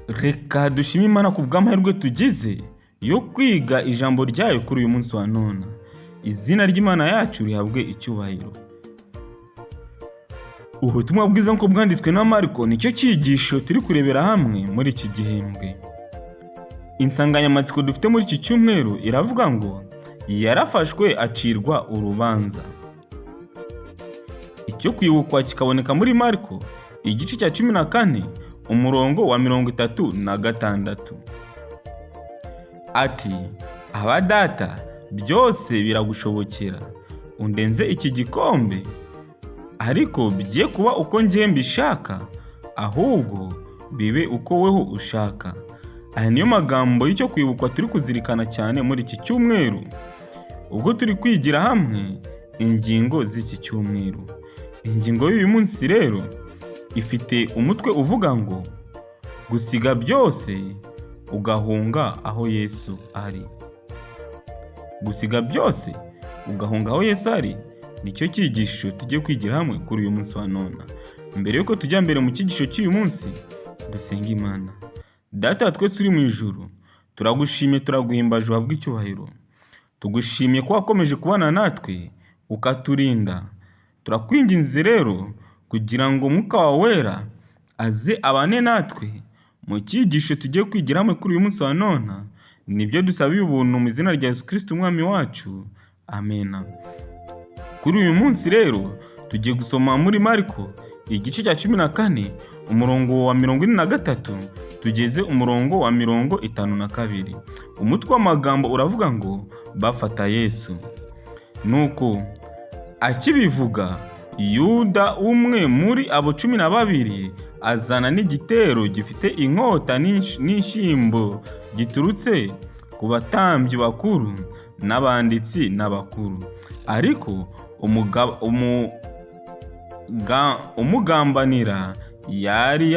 Reka dushime Imana ku bw'amahirwe tugize yo kwiga ijambo ryayo kuri uyu munsi wa none. Izina ry'Imana yacu rihabwe icyubahiro. Ubutumwa bwiza nk'uko bwanditswe na Mariko nicyo cyigisho turi kurebera hamwe muri iki gihembwe. Insanganyamatsiko dufite muri iki cyumweru iravuga ngo yarafashwe acirwa urubanza. Icyo kwibukwa kikaboneka muri Mariko igice cya 14 umurongo wa 36. Ati: "Aba Data, byose biragushobokera, undenze iki gikombe, ariko bye kuba uko njye mbishaka, ahubwo bibe uko weho ushaka." Aya niyo magambo y'icyo kwibukwa turi kuzirikana cyane muri iki cyumweru, ubwo turi kwigira hamwe ingingo z'iki cyumweru. Ingingo y'uyu munsi rero ifite umutwe uvuga ngo gusiga byose ugahunga aho Yesu ari. Gusiga byose ugahunga aho Yesu ari nicyo cyigisho tugiye kwigira hamwe kuri uyu munsi wa none. Mbere yuko tujya mbere mu cyigisho cy'uyu munsi, dusenga Imana. Data wa twese uri mu ijuru, turagushimye, turaguhimbaje, uhabwe icyubahiro. Tugushimye ko wakomeje kubana natwe ukaturinda. Turakwinginze rero kugira ngo Umwuka wawe wera aze abane natwe mu cyigisho tugiye kwigira hamwe kuri uyu munsi wa none. Nibyo dusabiye ubuntu mu izina rya Yesu Kristo Umwami wacu. Amena. Kuri uyu munsi rero tugiye gusoma muri Mariko igice cya 14 umurongo wa 43 tugeze umurongo wa 52. Umutwe w'amagambo uravuga ngo bafata Yesu. Nuko akibivuga, Yuda umwe muri abo 12 azana n'igitero gifite inkota n'inshyimbo giturutse ku batambyi bakuru n'abanditsi n'abakuru. Ariko umugambanira yari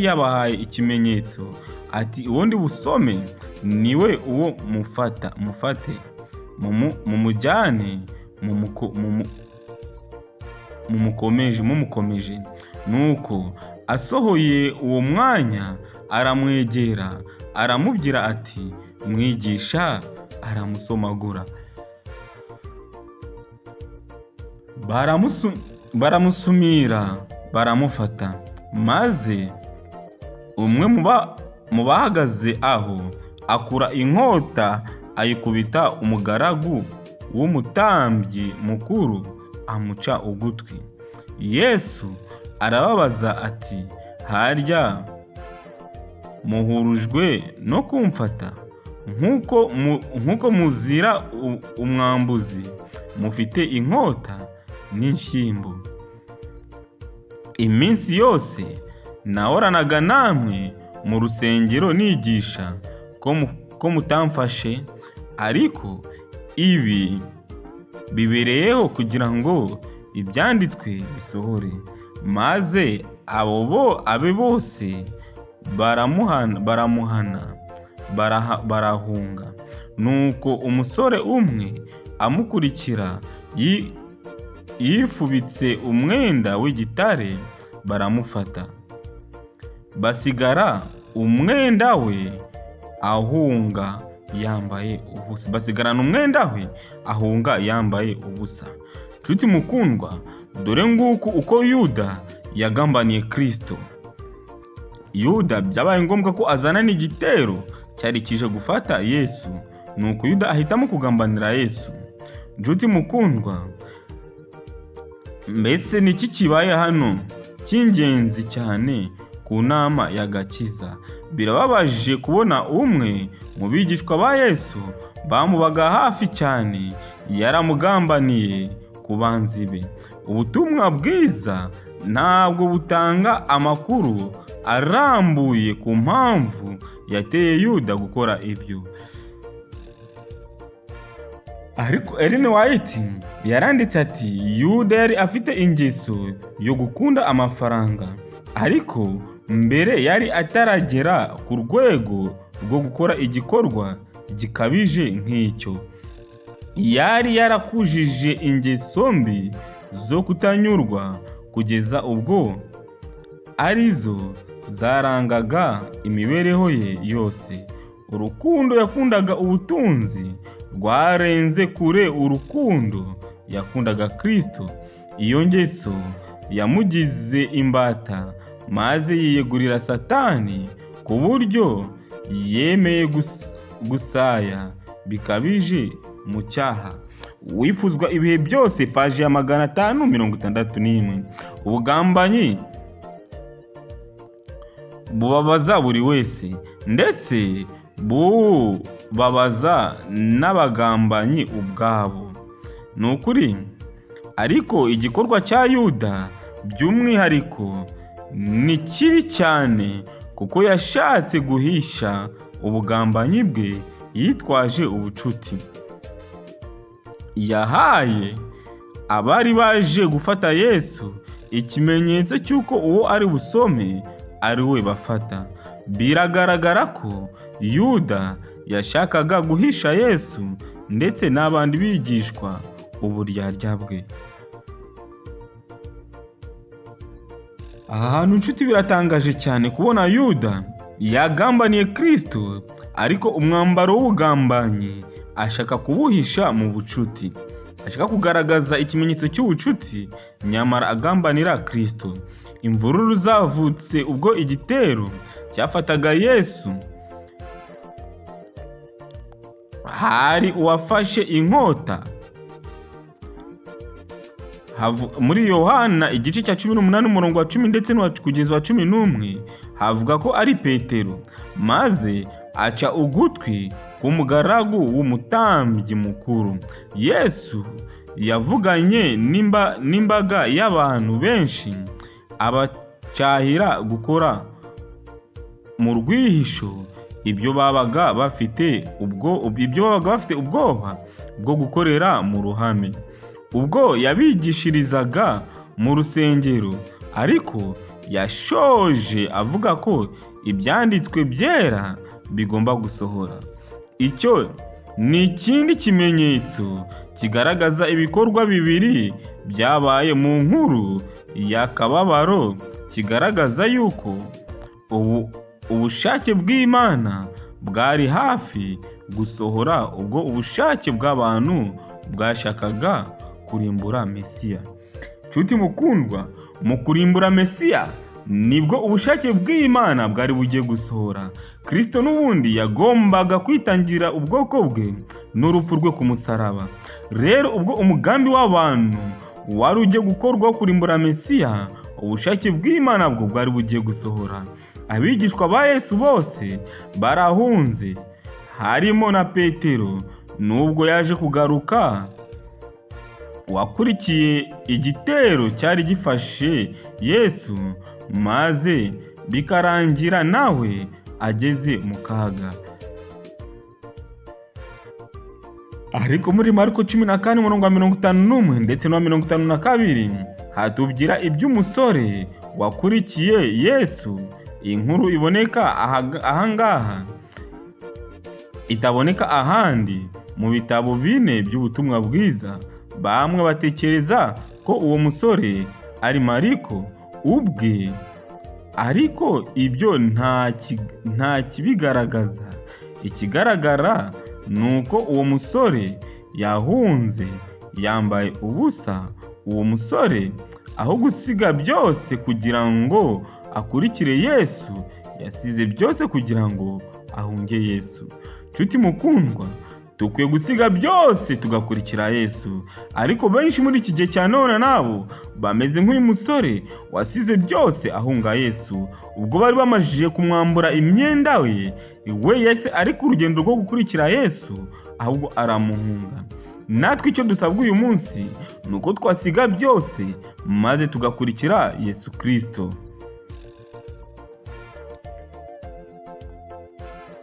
yabahaye ikimenyetso ati: "Uwo ndi busome niwe uwo, mufata mufate mumujyane mumukomeje." Nuko asohoye uwo mwanya aramwegera, aramubwira ati: "Mwigisha," aramusomagura. Baramusumira baramufata. Maze umwe mu bahagaze aho akura inkota ayikubita umugaragu w'umutambyi mukuru, amuca ugutwi. Yesu arababaza ati: "Harya muhurujwe no kumfata nk'uko muzira umwambuzi, mufite inkota n'inshyimbo? Iminsi yose nahoranaga namwe mu rusengero nigisha, ko mutamfashe, ariko ibi bibereyeho kugira ngo ibyanditswe bisohore." Maze abo bo abe bose baramuhana barahunga. Nuko umusore umwe amukurikira yifubitse umwenda w'igitare, baramufata, basigara umwenda we ahunga yambaye ubusa. Basigarana umwenda we ahunga yambaye ubusa. Nshuti mukundwa, dore nguku uko Yuda yagambaniye Kristo. Yuda byabaye ngombwa ko azana n'igitero cyari kije gufata Yesu. Nuko Yuda ahitamo kugambanira Yesu. Nshuti mukundwa, mbese ni iki kibaye hano cy'ingenzi cyane ku nama y'agakiza? Birababaje kubona umwe mu bigishwa ba Yesu bamubaga hafi cyane yaramugambaniye ku banzi be. Ubutumwa bwiza ntabwo butanga amakuru arambuye ku mpamvu yateye Yuda gukora ibyo. Ariko Ellen White yaranditse ati: "Yuda yari afite ingeso yo gukunda amafaranga, ariko mbere yari ataragera ku rwego rwo gukora igikorwa gikabije nk'icyo. Yari yarakujije ingeso mbi zo kutanyurwa kugeza ubwo arizo zarangaga imibereho ye yose. Urukundo yakundaga ubutunzi rwarenze kure urukundo yakundaga Kristo. Iyo ngeso yamugize imbata maze yiyegurira Satani ku buryo yemeye gusaya bikabije mu cyaha. Uwifuzwa ibihe byose, paji ya 561. Ubugambanyi bubabaza buri wese, ndetse bubabaza n'abagambanyi ubwabo. Ni ukuri, ariko igikorwa cya Yuda by'umwihariko ni kibi cyane kuko yashatse guhisha ubugambanyi bwe yitwaje ubucuti. Yahaye abari baje gufata Yesu ikimenyetso cy'uko uwo ari busome ari we bafata. Biragaragara ko Yuda yashakaga guhisha Yesu ndetse n'abandi bigishwa uburyarya bwe. Aha hantu nshuti biratangaje cyane kubona Yuda yagambaniye Kristo, ariko umwambaro w'ubugambanyi ashaka kubuhisha mu bucuti. Ashaka kugaragaza ikimenyetso cy'ubucuti nyamara agambanira Kristo. Imvururu zavutse ubwo igitero cyafataga Yesu. Hari uwafashe inkota. Muri Yohana igice cya 18 umurongo wa 10 ndetse kugeza wa 11 havuga ko ari Petero, maze aca ugutwi k'umugaragu w'umutambyi mukuru. Yesu yavuganye n'imbaga y'abantu benshi abacyahira gukora mu rwihisho ibyo babaga bafite ubwoba bwo gukorera mu ruhame. Ubwo yabigishirizaga mu rusengero, ariko yashoje avuga ko ibyanditswe byera bigomba gusohora. Icyo ni ikindi kimenyetso kigaragaza ibikorwa bibiri byabaye mu nkuru y'akababaro, kigaragaza yuko ubushake bw'Imana bwari hafi gusohora ubwo ubushake bw'abantu bwashakaga kurimbura Mesiya. Nshuti mukundwa, mu kurimbura Mesiya nibwo ubushake bw'Imana bwari bugiye gusohora. Kristo n'ubundi yagombaga kwitangira ubwoko bwe n'urupfu rwe ku musaraba. Rero ubwo umugambi w'abantu wari ugiye gukorwa wo kurimbura Mesiya, ubushake bw'Imana bwo bwari bugiye gusohora. Abigishwa ba Yesu bose barahunze, harimo na Petero, nubwo yaje kugaruka wakurikiye igitero cyari gifashe Yesu, maze bikarangira nawe ageze mu kaga. Ariko muri Mariko 14 umurongo wa 51 ndetse n'uwa 52 hatubwira iby'umusore wakurikiye Yesu. Inkuru iboneka ahangaha itaboneka ahandi mu bitabo bine by'ubutumwa bwiza. Bamwe batekereza ko uwo musore ari Mariko ubwe, ariko ibyo nta kibigaragaza. Ikigaragara ni uko uwo musore yahunze yambaye ubusa. Uwo musore aho gusiga byose kugira ngo akurikire Yesu, yasize byose kugira ngo ahunge Yesu. Nshuti mukundwa, dukwiye gusiga byose tugakurikira Yesu. Ariko benshi muri iki gihe cya none nabo bameze nk'uyu musore wasize byose ahunga Yesu. Ubwo bari bamajije kumwambura imyenda we yahise ariko urugendo rwo gukurikira Yesu, ahubwo aramuhunga. Natwe icyo dusabwa uyu munsi ni uko twasiga byose maze tugakurikira Yesu Kristo.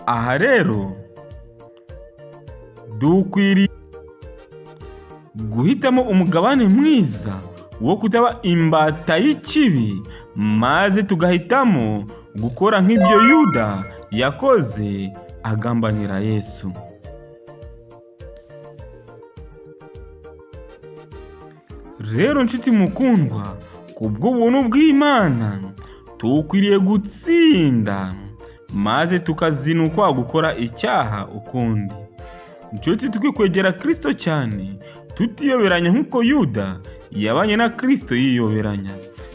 Aha rero dukwiriye guhitamo umugabane mwiza wo kutaba imbata y'ikibi, maze tugahitamo gukora nk'ibyo Yuda yakoze agambanira Yesu. Rero nshuti mukundwa, kubw'ubuntu bw'Imana Tukwiriye gutsinda maze tukazinukwa gukora icyaha ukundi. Inshuti, tukikwegera Kristo cyane, tutiyoberanya nk'uko Yuda yabanye na Kristo yiyoberanya.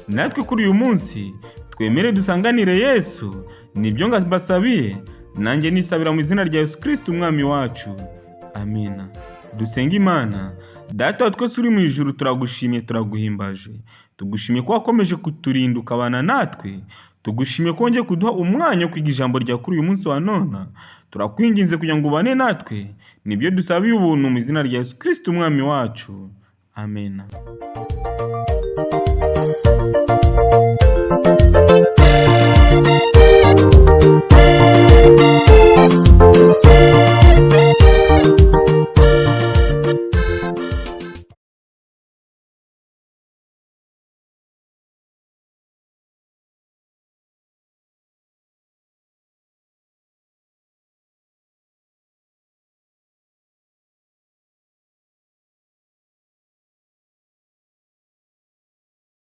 Natwe kuri uyu munsi twemere dusanganire Yesu. Nibyo mbasabiye, nanjye nisabira mu izina rya Yesu Kristo Umwami wacu. Amina. Dusenge Imana. Data wa twese uri mu ijuru, turagushimiye, turaguhimbaje. Tugushimiye ko wakomeje kuturinda ukabana natwe. Tugushimiye ko wongeye kuduha umwanya wo kwiga ijambo rya kuri uyu munsi wa none. Turakwinginze kugira ngo ubane natwe. Nibyo dusabiye ubuntu mu izina rya Yesu Kristo Umwami wacu. Amena.